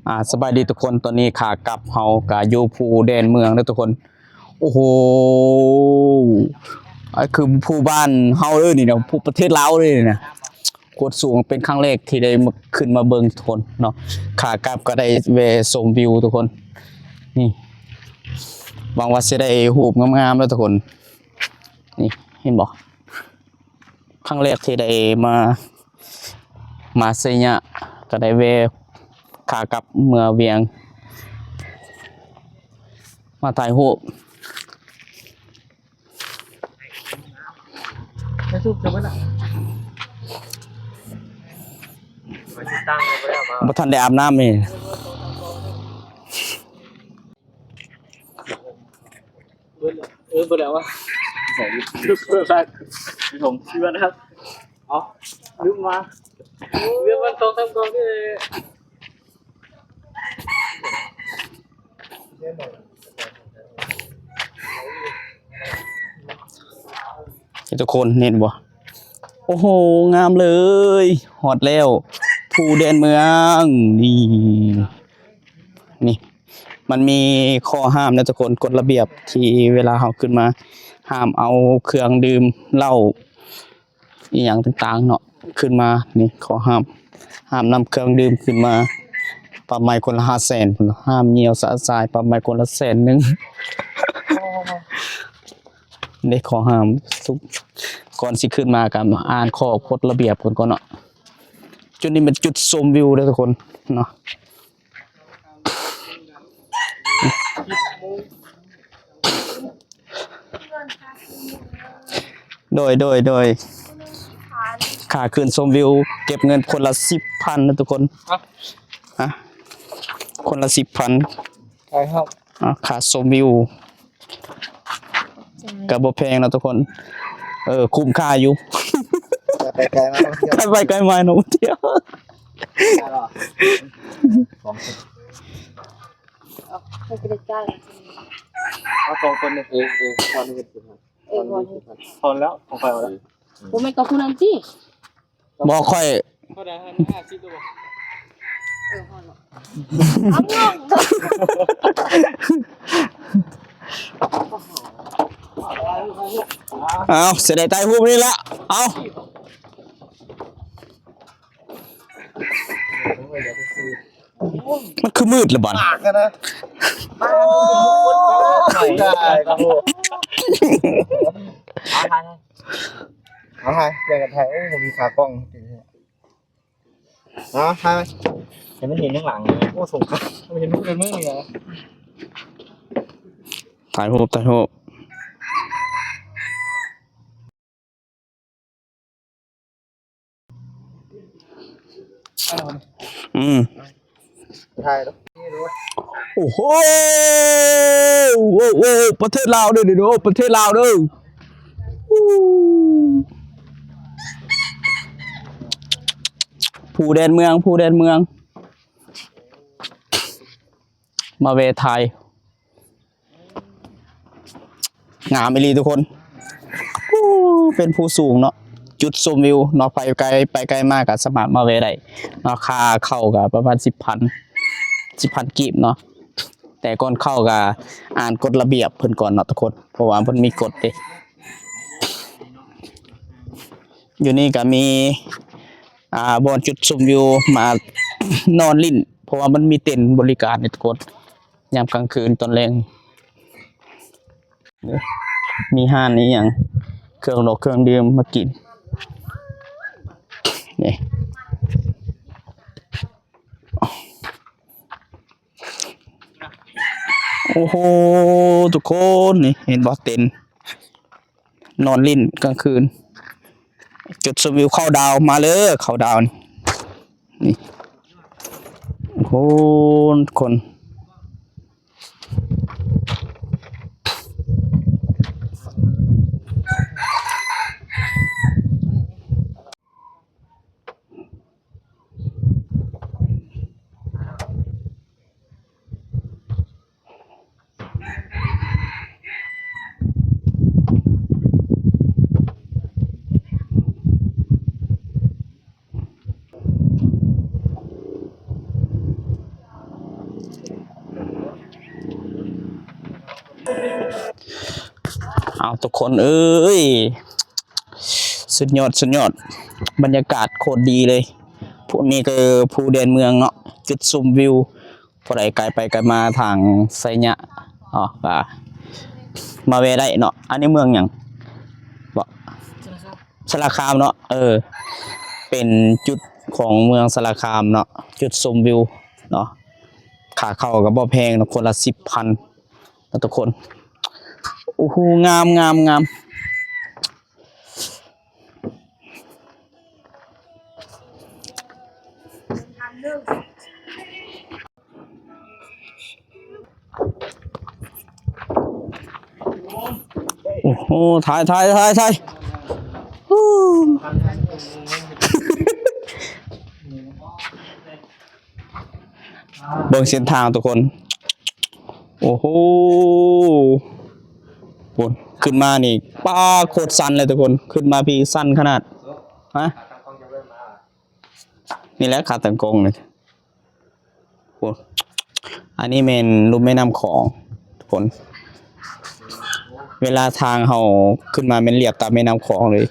ອ່າ ສະບາຍດີທຸກຄົນ, ຕອນນີ້ຂາກັບເຮົາກະຢູ່ພູແດນເມືອງເດີທຸກຄົນ. ໂອ້ໂຫ ອັນຄືພູບ້ານເຮົາເດີນີ້ນະ, ພູປະເທດລາວເດີນີ້ນະ, ໂຄດສູງ. ເປັນຄັ້ງແລກທີ່ໄດ້ມາ ຂຶ້ນມາເບິ່ງທຸກຄົນເນາະ. ຂາກັບກະໄດ້ແວ່ຊົມວິວທຸກຄົນ. ນີ້ ຫວັງວ່າຊິໄດ້ຮູບງາມໆເດີທຸກຄົນ. ນີ້ ເຫັນບໍ່? ຄັ້ງແລກທີ່ໄດ້ມາ ມາໄຊຍະ ກະໄດ້ແວ່ ຂາກັບເມືອວຽງ ມາຖ່າຍຮູບ. ໄດ້ຮູບຈັກເບິດລະ? ບໍ່ທັນໄດ້ອາບນ້ຳນີ້. ເອີ ບໍ່ໄດ້ວ່າ ໃສ່ ເອີ ເອີ ໃສ່ ຂອງເຊື່ອນະ. ເອົ້າ ລືມວ່າ ເລື່ອງມັນຕ້ອງທຳກ່ອນເດ້. ເຫັນທຸກຄົນເຫັນບໍ່? ໂອ້ໂຫ ງາມເລີຍ. ຮອດແລ້ວ ພູແດນເມືອງ. ນີ້ ນີ້ ມັນມີຂໍ້ຫ້າມນະທຸກຄົນ, ກົດລະບຽບທີ່ເວລາເຮົາຂຶ້ນມາ ຫ້າມເອົາເຄື່ອງດື່ມ ເຫຼົ້າ ອີ່ຫຍັງຕ່າງໆເນາະ ຂຶ້ນມາ. ນີ້ ຂໍ້ຫ້າມ ຫ້າມນຳເຄື່ອງດື່ມຂຶ້ນມາ. ປັບໃໝຄົນລະຫ້າແສນພຸ້ນ, ຫ້າມຍ່ຽວຊະຊາຍ, ປັບໃໝຄົນລະແສນໜຶ່ງ. ເດ້ ຂໍ້ຫ້າມ. ກ່ອນຊິຂຶ້ນມາກະອ່ານຂໍ້ກົດລະບຽບກ່ອນເນາະ. ຈຸດນີ້ແມ່ນຈຸດຊົມວິວເດີທຸກຄົນເນາະ. ໂດຍ ໂດຍ ໂດຍ ຄ່າຂຶ້ນຊົມວິວ ເກັບເງິນຄົນລະສິບພັນນະທຸກຄົນ. ຮະ? ຮະ? ຄົນລະສິບພັນ. ໄປເຮົາ ອ່າ ຄ່າຊົມວິວກະບໍ່ແພງເນາະທຸກຄົນ. ເອີ ຄຸ້ມຄ່າຢູ່. ໄປໄກມາທ່ອງທ່ຽວ ໄປໄກມາທ່ອງທ່ຽວ. ເອົາສອງຄົນນີ້. ເອີ ເອີ ທອນນີ້ ເອີ ທອນນີ້ ທອນແລ້ວ ຂອງຂ້ອຍເອົາແລ້ວ. ບໍ່ແມ່ນກັບຜູ້ນັ້ນຕິ? ບໍ່ ຂ້ອຍ ເທົ່າໃດ? ຫ້າສິບ ຫຼືບໍ່? ເອີ ຮອດແລ້ວ. ເອົາ ເອົາ ເສຍດາຍຖ່າຍຮູບນີ້ລະ. ເອົາ ມັນຄືມືດລະບາດ. ປາກນະ ໂອ້ຍ ຕາຍ ໂອ້ໂຫ. ເອົາຖ່າຍ ເອົາຖ່າຍ ແບ່ງກັນຖ່າຍ. ໂອ້ ບໍ່ມີຂາກ້ອງ. ເອົາຖ່າຍໄວ້ ໃຫ້ມັນເຫັນທາງຫຼັງ. ໂອ້ ສົງການ ມັນເຫັນເພື່ອນມຶງນີ້ນະ. ຖ່າຍຮູບ ຖ່າຍຮູບ. ອືມ ຖ່າຍເນາະ. ໂອ້ໂຫ ໂອ້ ໂອ້ ປະເທດລາວເດີ ໂອ້ ປະເທດລາວເດີ. ພູແດນເມືອງ ພູແດນເມືອງ ມາແວ່ຖ່າຍ. ງາມອີ່ຫຼີທຸກຄົນ. ໂອ້ ເປັນພູສູງເນາະ ຈຸດຊົມວິວເນາະ. ໃຜໄກ ໄປໄກມາກະສາມາດມາແວ່ໄດ້ເນາະ. ຄ່າເຂົ້າກະປະມານສິບພັນ ສິບພັນກີບເນາະ. ແຕ່ກ່ອນເຂົ້າກະອ່ານກົດລະບຽບເພິ່ນກ່ອນເນາະທຸກຄົນ ເພາະວ່າເພິ່ນມີກົດເດ້. ຢູ່ນີ້ກະມີ ອ່າ ບ່ອນຈຸດຊົມວິວ ມານອນຫຼິ້ນ ເພາະວ່າມັນມີເຕັນບໍລິການໃຫ້ທຸກຄົນ ຍາມກາງຄືນຕອນແລງ. ມີຮ້ານອີ່ຫຍັງ ເຄື່ອງດອກເຄື່ອງດື່ມມາກິນນີ້. ໂອ້ໂຫ ທຸກຄົນ ນີ້ ເຫັນບໍ່ ເຕັນ ນອນຫຼິ້ນກາງຄືນ ຈຸດຊົມວິວເຂົ້າດາວ. ມາເລີຍ ເຂົ້າດາວນີ້ ນີ້. ໂອ້ໂຫ ຄົນ ເອົາ ທຸກຄົນເອີຍ ສຸດຍອດ ສຸດຍອດ ບັນຍາກາດໂຄດດີເລີຍ. ພວກນີ້ກໍພູແດນເມືອງເນາະ ຈຸດຊົມວິວ. ຜູ້ໃດໄກໄປໄກມາທາງໄຊຍະ ອໍ ກໍມາແວ່ໄດ້ເນາະ. ອັນນີ້ເມືອງຫຍັງເບາະ? ສາລະຄາມເນາະ. ເອີ ເປັນຈຸດຂອງເມືອງສາລະຄາມເນາະ ຈຸດຊົມວິວເນາະ. ຄ່າເຂົ້າກໍບໍ່ແພງເນາະ ຄົນລະສິບພັນເນາະທຸກຄົນ. ໂອ້ໂຫ ງາມ ງາມ ງາມ. ໂອ້ໂຫ ຖ່າຍ ຖ່າຍ ຖ່າຍ ຖ່າຍ ເບິ່ງເສັ້ນທາງທຸກຄົນ. ໂອ້ໂຫ ໂອ້ ຂຶ້ນມານີ້ ປ້າ ໂຄດຊັນເລີຍທຸກຄົນ. ຂຶ້ນມາພີ້ຊັນຂະໜາດ ຮະ ນີ້ແຫຼະຂາຕັ້ງກ້ອງນີ້. ໂອ້ ອັນນີ້ແມ່ນລຸ່ມແມ່ນ້ຳຂອງທຸກຄົນ. ເວລາທາງເຮົາຂຶ້ນມາແມ່ນລຽບຕາມແມ່ນ້ຳຂອງເລີຍ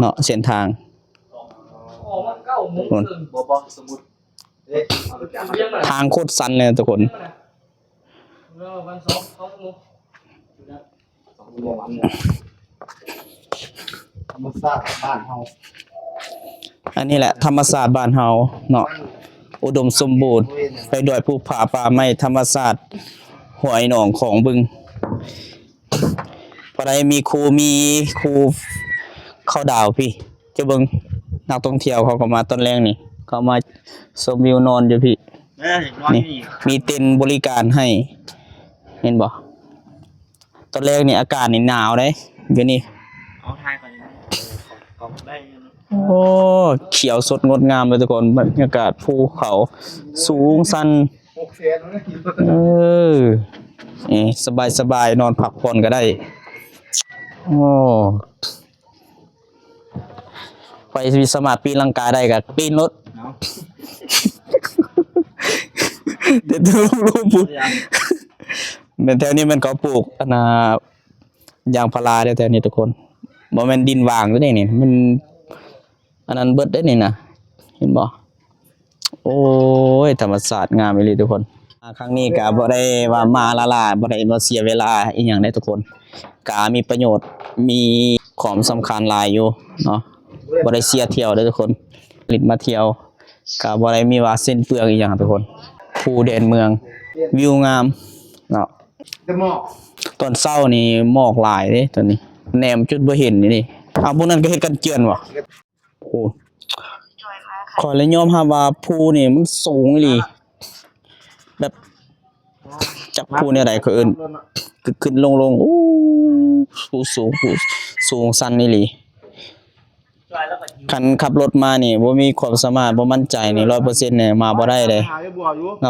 ເນາະ ເສັ້ນທາງ. ທາງໂຄດຊັນເລີຍທຸກຄົນ. ທຳມະຊາດບ້ານເຮົາ ອັນນີ້ແຫຼະທຳມະຊາດບ້ານເຮົາເນາະ ອຸດົມສົມບູນ ໄປດ້ວຍພູຜາປ່າໄມ້ ທຳມະຊາດ ຫ້ວຍໜອງຂອງບຶງ. ຜູ້ໃດມີຄູ່ ມີຄູ່ເຂົ້າດາວພີ້ ຈະເບິ່ງນັກທ່ອງທ່ຽວເຂົາກໍມາຕອນແລງນີ້ ເຂົາມາຊົມວິວນອນຢູ່ພີ້. ເອີ ນີ້ ມີເຕັນບໍລິການໃຫ້ ເຫັນບໍ່? ຕອນແລງນີ້ອາກາດນີ້ໜາວເດ້ ຢູ່ນີ້. ເອົາຖ່າຍກ່ອນ ເອີ ຂອງ ຂອງໄດ້ຢູ່. ໂອ້ ຂຽວສົດງົດງາມເລີຍທຸກຄົນ. ບັນຍາກາດພູເຂົາສູງຊັນ ຫົກແສນ ເອີ ນີ້ສະບາຍໆ ນອນພັກຜ່ອນກໍໄດ້. ໂອ້ ໄປ ຊິສາມາດປີນລັງກາໄດ້ກໍປີນໂລດ. ເອົາ ເດັດລົງ ລົງພຸ້ນ. ແມ່ນແຖວນີ້ແມ່ນເຂົາປູກ ອັນນ່າ ຢາງພາລາເດ້ແຖວນີ້ທຸກຄົນ. ບໍ່ແມ່ນດິນຫວ່າງເດ້ນີ້ ມັນອັນນັ້ນເບິດເດ້ນີ້ນະ ເຫັນບໍ່? ໂອ້ຍ ທຳມະຊາດງາມອີ່ຫຼີທຸກຄົນ. ມາຄັ້ງນີ້ກະບໍ່ໄດ້ວ່າມາລ້າໆ ບໍ່ໄດ້ມາເສຍເວລາອີ່ຫຍັງເດ້ທຸກຄົນ. ກະມີປະໂຫຍດ ມີຄວາມສຳຄັນຫຼາຍຢູ່ເນາະ. ບໍ່ໄດ້ເສຍທ່ຽວເດ້ທຸກຄົນ. ລິດມາທ່ຽວ ກະບໍ່ໄດ້ມີວ່າສິ້ນເປືອງອີ່ຫຍັງທຸກຄົນ. ພູແດນເມືອງ ວິວງາມເນາະ. ແຕ່ໝອກ ຕອນເຊົ້ານີ້ໝອກຫຼາຍເດ້ຕອນນີ້ ແນມຈົນບໍ່ເຫັນນີ້. ເອົາ ພວກນັ້ນກໍເຮັດກັນເຈື່ອນຫວາ? ໂອ້ ຂ້ອຍລະຍອມຮັບວ່າພູນີ້ມັນສູງອີ່ຫຼີ ແບບ ຈັກພູແນວໃດ ເຂົາເອີ້ນ ຂຶ້ນໆລົງໆ. ໂອ້ ພູສູງ ພູສູງຊັນອີ່ຫຼີ. ຄັນຂັບລົດມານີ້ບໍ່ມີຄວາມສາມາດ ບໍ່ໝັ້ນໃຈນີ້ ຮ້ອຍເປີເຊັນນີ້ ມາບໍ່ໄດ້ເດ້.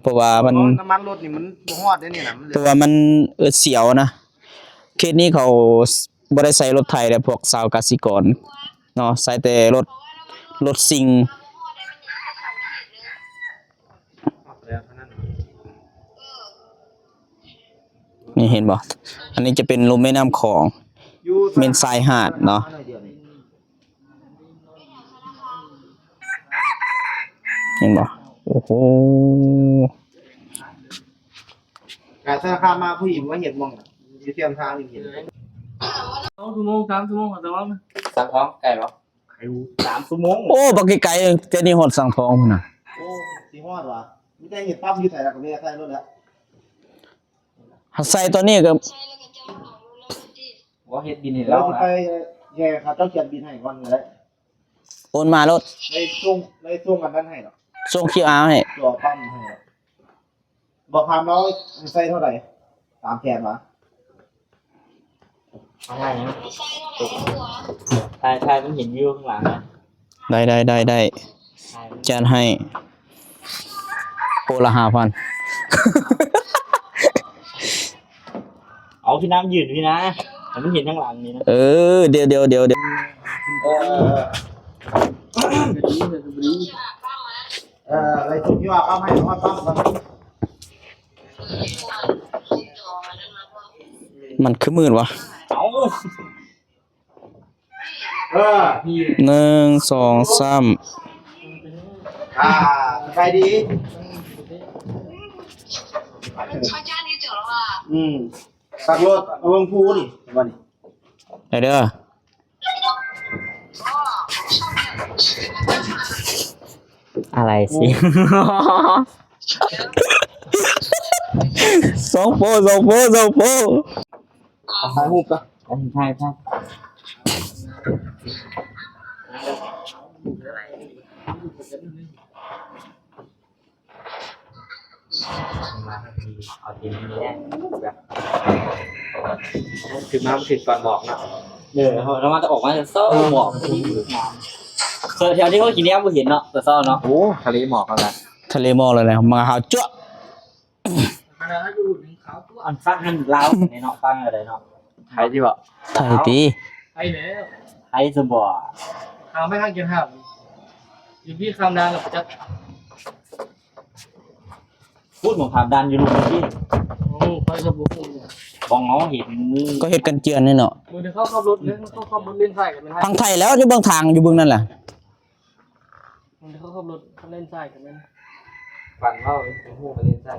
ເພາະວ່າມັນ ນ້ຳມັນລົດນີ້ມັນບໍ່ຮອດເດ້ນີ້ນະ ເພາະວ່າມັນ ເອີ ສຽວນະ. ເຂດນີ້ເຂົາບໍ່ໄດ້ໃຊ້ລົດໄຖເດ້ ພວກຊາວກະສິກອນເນາະ ໃຊ້ແຕ່ລົດ ລົດຊິງ. ນີ້ເຫັນບໍ່? ອັນນີ້ຈະເປັນລຸ່ມແມ່ນ້ຳຂອງ ເປັນຊາຍຫາດເນາະ. ເຫັນບໍ່? ໂອ້ໂຫ ການສາລະຄາມມາ ຜູ້ຍິງມາເຮັດໝ່ອງຢູ່ແຄມທາງນີ້ເຫັນ. ສອງຊົ່ວໂມງ ສາມຊົ່ວໂມງ ສາມຊົ່ວໂມງ ໄກບໍ່? ສາມຊົ່ວໂມງ. ໂອ້ ບັກໄກໆ ແຕ່ນີ້ຮອດສັງທອງພຸ້ນນະ. ໂອ້ ຊິຮອດຫວາ? ມີແຕ່ເຮັດປ້ຳຢູ່ໃສລະກໍແວ່ໃສ່ໂລດແຫຼະ. ຫາໃສ່ຕອນນີ້ກໍ ບໍ່ເຮັດບິນໃຫ້ລາວ ໄປແຫ່ເຂົາເຈົ້າຂຽນບິນໃຫ້ກ່ອນກໍໄດ້. ໂອນມາໂລດ. ໄດ້ສົ່ງ ໄດ້ສົ່ງອັນນັ້ນໃຫ້ດອກ ສົ່ງຄິວອາໃຫ້ ຕົວປ້ຳໃຫ້ດອກ. ບອກຖາມລາວໃສ່ເທົ່າໃດ? ສາມແສນຫວາ? ເອົາໃຫ້ນະ ຖ່າຍ ຖ່າຍມັນເຫັນວິວຂ້າງຫຼັງນະ. ໄດ້ ໄດ້ ໄດ້ ໄດ້ ຖ່າຍມັນ ຈັດໃຫ້ ໂປລະຫ້າພັນ. ເອົາ ພີ່ນ້ຳຢືນພີ້ນະ ໃຫ້ມັນເຫັນທາງຫຼັງນີ້ນະ. ເອີ ດຽວ ດຽວ ດຽວ ດຽວ ເອີ ເອີ ໄລ່ສົ່ງຢູ່ວ່າປ້ຳໃຫ້ຮອດປ້ຳກ່ອນ. ມັນຄືມືດຫວາ? ເອົາ ເອີ ໜຶ່ງ ສອງ ສາມ ອ່າ ສະບາຍດີ ອືມ ປັກລົດເອົາລົງພູນີ້ ວ່ານີ້ ໄດ້ເດີ ອາໄລຊິ ສອງໂປ ສອງໂປ ສອງໂປ ຖ່າຍຮູບກະ ຖ່າຍ ຖ່າຍ ເອົາຕີນນີ້ແຫຼະ ແບບ ຄືມາບໍ່ຖືກຕອນໝອກເນາະ ເອີ ເຮົາ ເຮົາມາແຕ່ອອກມາແຕ່ເຊົ້າ ເອີ ໝອກ ເອີ ແຖວທີ່ເຮົາຂີ່ແນມບໍ່ເຫັນເນາະ ແຕ່ເຊົ້າເນາະ ໂອ້ ທະເລໝອກຫັ້ນລະ ທະເລໝອກແລ້ວນະ ມາຫາເຈາະ ອັນນັ້ນຢູ່ໜຶ່ງຂາວຕົວ ອັນຟັງຫັ້ນລາວແດ່ເນາະ ຟັງແນວໃດເນາະ ໄທຕິບໍ ໄທຕິ ໄທແລ້ວ ໄທຊະບໍ ຫາໄປຫາກິນຫາ ຢູ່ພີ້ຂ້າມດ່ານແລ້ວໄປຈັກ ພຸ້ນໝ່ອງຂ້າມດ່ານຢູ່ລຸ່ມພີ້ ໂອ້ ຂ້ອຍກໍບໍ່ຮູ້ ບໍ່ເຮົາເຫັນ ກໍເຮັດກັນເຈື່ອນນີ້ເນາະ ມື້ນີ້ເຂົາຂັບລົດເດ້ ເຂົາຂັບລົດເລນຊ້າຍກັນແມ່ນ ທາງໄທແລ້ວ ຢູ່ເບິ່ງທາງ ຢູ່ເບິ່ງນັ້ນແຫຼະ ມື້ນີ້ເຂົາຂັບລົດເລນຊ້າຍກັນແມ່ນ ຝັນເວົ້າ ເປັນຮູ້ວ່າເລນຊ້າຍ